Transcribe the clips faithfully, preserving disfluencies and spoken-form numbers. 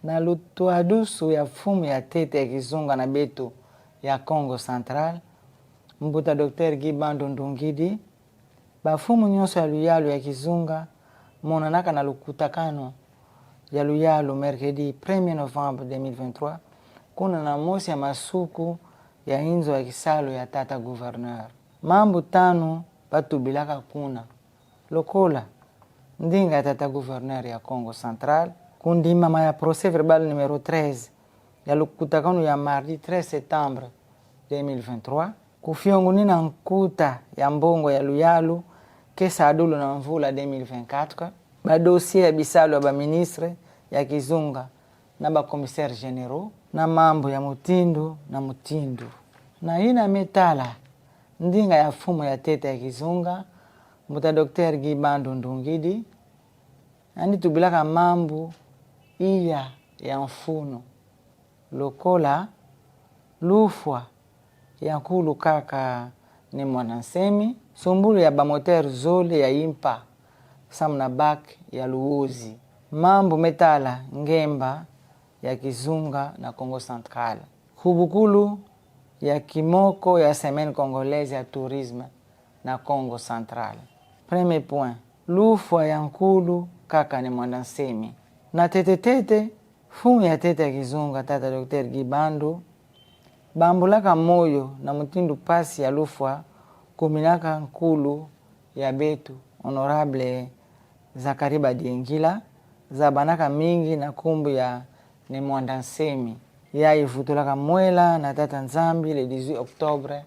Na lutuadusu ya fumu ya tete ya kizunga na beto ya Kongo Central, Mbuta Docteur Guy Bandu Ndungidi, bafumu nyonso ya luyalu ya kizunga monanaka na lukutakanu ya luyalu mercredi premier novembre deux mille vingt-trois, kuna na mosi ya masuku ya inzo ya kisalu ya tata gouverneur. Mambu tanu batubilaka kuna. Lokola, ndinga ya tata gouverneur ya Kongo Central, kundimama ya procès-verbal numéro treize ya lukutakanu ya mardi treize septembre deux mille vingt-trois, kufiongunina nkuta ya mbongo ya luyalu ke sadulu na mvula deux mille vingt-quatre, badossier ya bisalu ya baministre ya kizunga na bacommissaires généraux, na mambu ya mutindu na mutindu. Na yina me tala ndinga ya fumu ya tete ya kizunga, Mbuta Docteur Guy Bandu Ndungidi, yandi tubilaka mambu iya ya mfunu. Lokola, lufwa ya nkulu kaka Ne Muanda Nsemi, nsumbulu ya bamoteur zole ya impa, samu na bac ya Luozi. Mambu me tala ngemba ya kizunga na Kongo Central. Kubukulu ya kimoko ya Semaine Congolaise ya Tourisme na Kongo Central. Premier point, lufwa ya nkulu kaka Ne Muanda Nsemi. Na tete tete, fumu ya tete ya kizunga tata Docteur Guy Bandu, bambulaka moyo na mutindu mpasi ya lufwa kuminaka nkulu ya beto, Honorable Zacharie Badiengila, zabanaka mingi na nkumbu ya Ne Muanda Nsemi, yayi vutulaka mwela na tata Nzambi le dix-huit octobre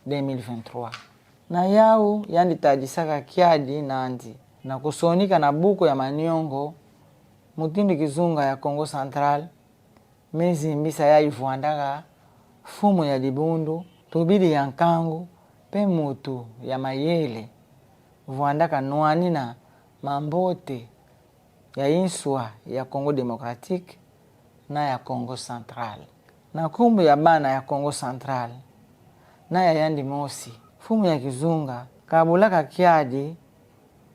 deux mille vingt-trois. Na yawu yandi tadisaka kiadi nandi na kusonika na buku ya maniongo mutindu kizunga ya Kongo Central me zimbisa yayi vwandaka fumu ya dibundu, tubidi ya nkangu, mpe muntu ya mayele, vwandaka nwanina mambote ya inswa ya Congo Démocratique na ya Kongo Central. Na nkumbu ya bana ya Kongo Central na ya yandi mosi, fumu ya kizunga kabulaka kiadi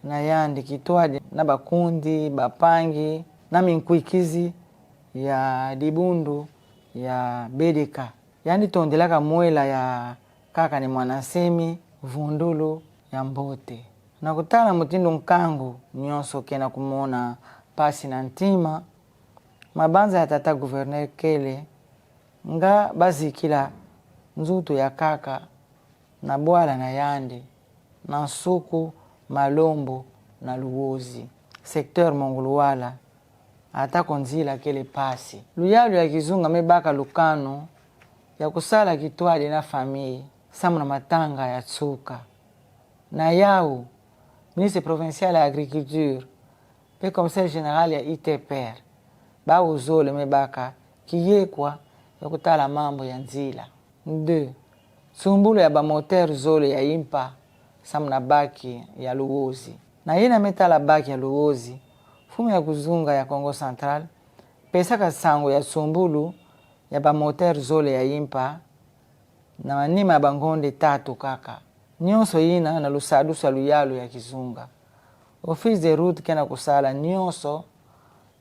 na yandi kitwadi na bakundi, bampangi na minkwikizi ya dibundu ya B D K. Yandi tondelaka mwela ya kaka Ne Muanda Nsemi vundulu ya mbote. Na kutala mutindu nkangu nyonso ke na kumona mpasi na ntima, mabanza ya tata gouverneur kele nga bazikila nzutu ya kaka na bwala na yandi na nsuku Malombo na Luozi, secteur Monguluala, atako nzila kele mpasi. Luyalu ya kizunga me baka lukanu ya kusala kitwadi na famille samu na matanga ya nsuka. Na yawu, ministre provincial ya agriculture mpe commissaire général ya I T P R, bawu zole me baka kiyekwa ya kutala mambu ya nzila. Deux, nsumbulu ya bamoteur zole ya impa samu na bac ya Luozi. Na yina me tala bac ya Luozi, fumu ya kizunga ya Kongo Central pesaka nsangu ya nsumbulu ya bamoteur zole ya impa na manima ya bangonde tatu kaka. Nyonso yina na lusadusu ya luyalu ya kizunga. Office des routes ke na kusala nyonso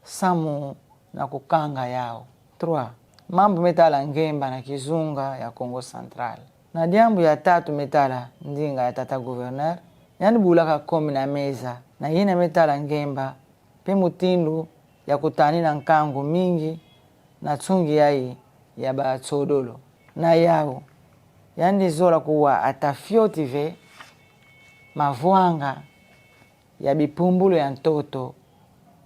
samu na kukanga yawu. Trois, mambu me tala ngemba na kizunga ya Kongo Central. Na diambu ya tatu me tala ndinga ya tata gouverneur, yandi bulaka komi na meza na yina me tala ngemba mpe mutindu ya kutanina nkangu mingi na nsungi yayi ya batsodolo. Na yawu, yandi zola kuwa ata fioti ve mavwanga ya bipumbulu ya ntoto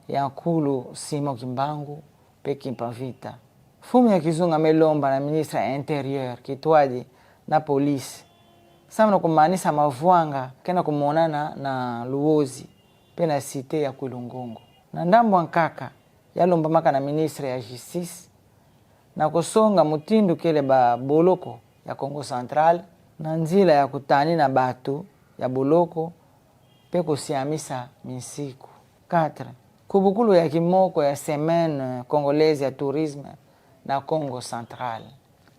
ya nkulu Simon Kimbangu mpe Kimpa Vita. Fumu ya kizunga me lomba na ministre ya intérieur kitwadi na police samu na kumanisa mavwanga ke na kumonana na Luozi mpe na cité ya Kwilu Ngungu. Na ndambu ya nkaka, ya lombamaka na ministre ya justice na kusonga mutindu kele baboloko ya Kongo Central na nzila ya kutanina bato ya boloko mpe kusiamisa minsiku. Quatre, kubukulu ya kimoko ya Semaine Congolaise ya Tourisme na Kongo Central.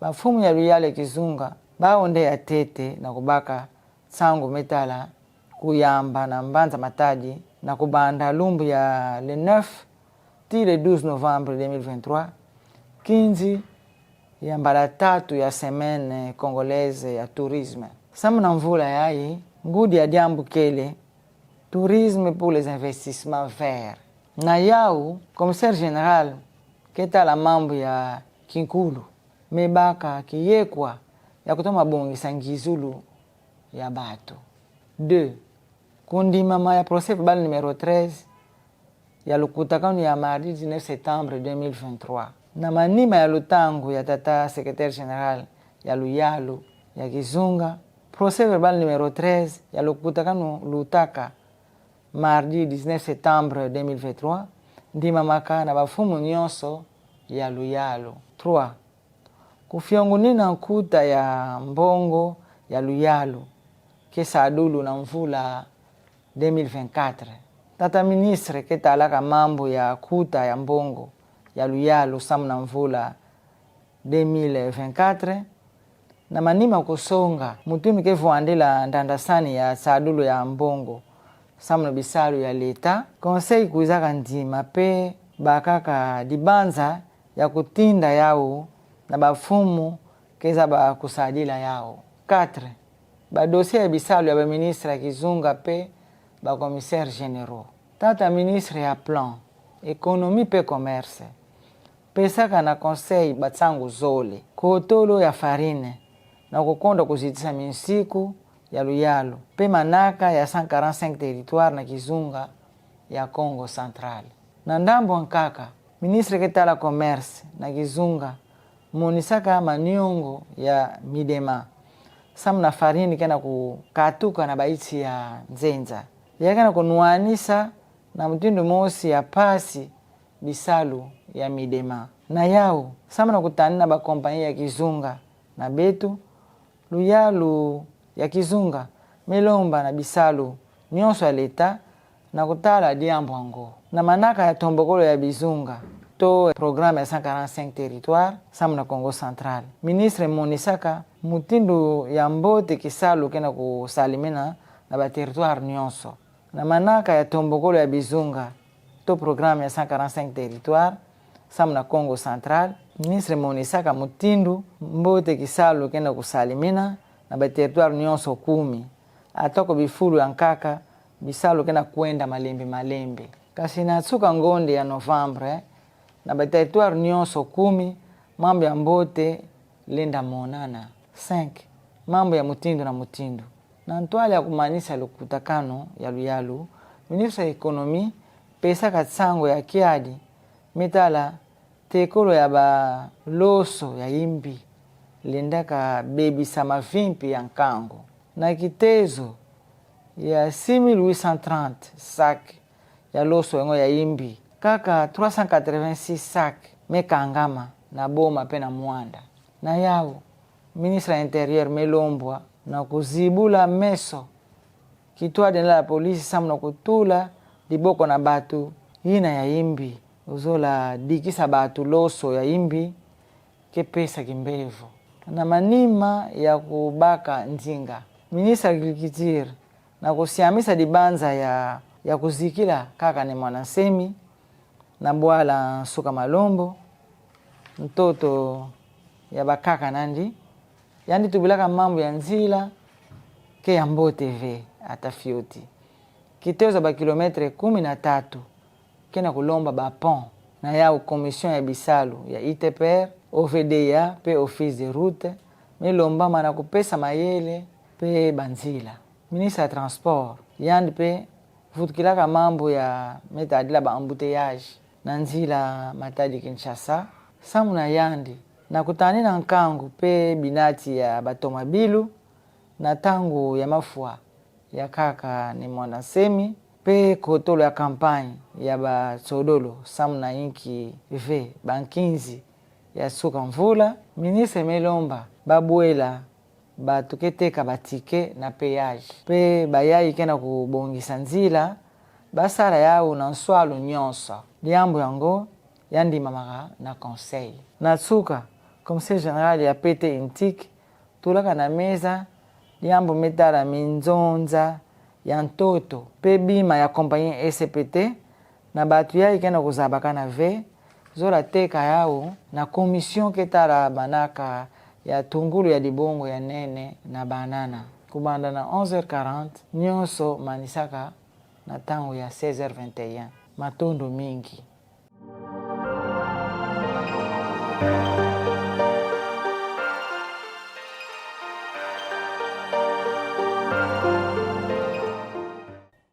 Bamfumu ya luyalu ya kizunga Bawu nde ya tete na kubaka nsangu me tala kuyamba na mbanza Matadi, na kubanda lumbu ya le neuf tii le douze novembre deux mille vingt-trois, kinzi ya mbala tatu ya Semaine Congolaise ya Tourisme. Samu na mvula yayi, ngudi ya diambu kele, Tourisme pour les investissements verts. Na yawu, Commissaire général ke tala mambu ya kinkulu me baka kiyekwa ya kutoma bongisa ngizulu ya batu. Deux, kundimama ya procès-verbal numéro treize ya lukutakanu ya mardi dix-neuf septembre deux mille vingt-trois. Na manima ya lutangu ya tata secrétaire général ya luyalu ya kizunga, procès-verbal numéro treize ya lukutakanu lutaka mardi dix-neuf septembre deux mille vingt-trois, ndimamaka na bamfumu nyonso ya luyalu. Trois, kufiongunina nkuta ya mbongo ya luyalu ke sadulu na mvula deux mille vingt-quatre. Tata ministre ke talaka mambu ya nkuta ya mbongo ya luyalu samu na mvula deux mille vingt-quatre, na manima kusonga mutindu ke vwandila ndandasani ya sadulu ya mbongo samu na bisalu ya leta, Conseil kwizaka ndima pe bakaka dibanza ya kutinda yawu na bamfumu ke zaba kusadila yawu. Quatre, badossier ya bisalu ya baministre ya kizunga pe bacommissaires généraux. Tata ministre ya Plan, Économie pe Commerce pesaka na Conseil bansangu zole: kotolo ya farine na kukonda kuzitisa minsiku ya luyalu pe manaka ya cent quarante-cinq territoires na kizunga ya Kongo Central. Na ndambu ya nkaka, ministre ke tala Commerce na kizunga monisaka maniongo ya Midema samu na farine ke na kukatuka na baiti ya nzenza. Ya ke na kunwanisa na mutindu mosi ya mpasi bisalu ya Midema. Na yawu, samu na kutanina bakompani ya kizunga na beto, luyalu ya kizunga me lomba na bisalu nyonso ya leta na kutala diambu yango. Na manaka ya tombokolo ya bizunga, to programme ya cent quarante-cinq territoires samu na Kongo Central, ministre monisaka mutindu ya mbote kisalu ke na kusalimina na baterritoire nyonso. Na manaka ya tombokolo ya bizunga, to programme ya cent quarante-cinq territoires samu na Kongo Central, ministre monisaka mutindu mbote kisalu ke na kusalimina na baterritoire nyonso kumi. Atako bifulu ya nkaka, bisalu ke na kwenda malembe malembe. Kasi na nsuka ngonde ya novembre, na baterritoire nyonso kumi, mambu ya mbote lenda monana. Cinq, mambu ya mutindu na mutindu. Na ntwala ya kumanisa lukutakanu ya luyalu, ministre ya Économie pesaka nsangu ya kiadi me tala tekolo ya baloso ya imbi lenda kabebisa mavimpi ya nkangu. Na kitezo ya six mille huit cent trente sacs ya loso yango ya imbi, kaka trois cent quatre-vingt-six sacs me kangama na Boma pe na Muanda. Na yawu, ministre ya Intérieur me lombwa na kuzibula meso, kitoa dina la polisi samu na kutula diboko na batu yina ya imbi, ozola dikisa batu loso ya imbi ke pesa kimbevo. Na manima ya kubaka ndinga, ministre ya Agriculture na kusiamisa dibanza ya, ya kuzikila nkaka Ne Muanda Nsemi na bwala Nsuka Malombo, ntoto ya bakaka nandi, yandi tubilaka mambu ya nzila ke ya mbote ve, ata fioti. Kitezo ba kilomètres kumi na tatu ke na kulomba ba ponts. Na yawu commission ya bisalu ya I T P R, O V D A pe Office des Routes me lombama na kupesa mayele pe banzila. Ministre ya Transport, yandi pe vutukilaka mambu ya me tadila ba embouteillages na nzila Matadi-Kinshasa. Samu na yandi, na kutanina nkangu pe binati ya batomabilu na ntangu ya mafwa ya nkaka Ne Muanda Nsemi, pe kotolo ya campagne ya ba tsodolo samu na inki ve ba nkinzi ya nsuka mvula, ministre me lomba babwela batu ke teka ba tickets na péage, pe bayayi ke na kubongisa nzila basala yawu na nswalu nyonso. Diambu yango ya ndimamaka na Conseil. Na nsuka, Commissaire général ya P T Intique tulaka na meza diambu mi tala minzonza ya ntoto pe bima ya compagnie S P T, na bato yayi ke na kuzabaka na ve, zola teka yawu na commission ke tala banaka ya tungulu ya dibongo ya nene na banana. Kubanda na onze heures quarante, nyonso manisaka na ntangu ya seize heures vingt et un. Matondo mingi.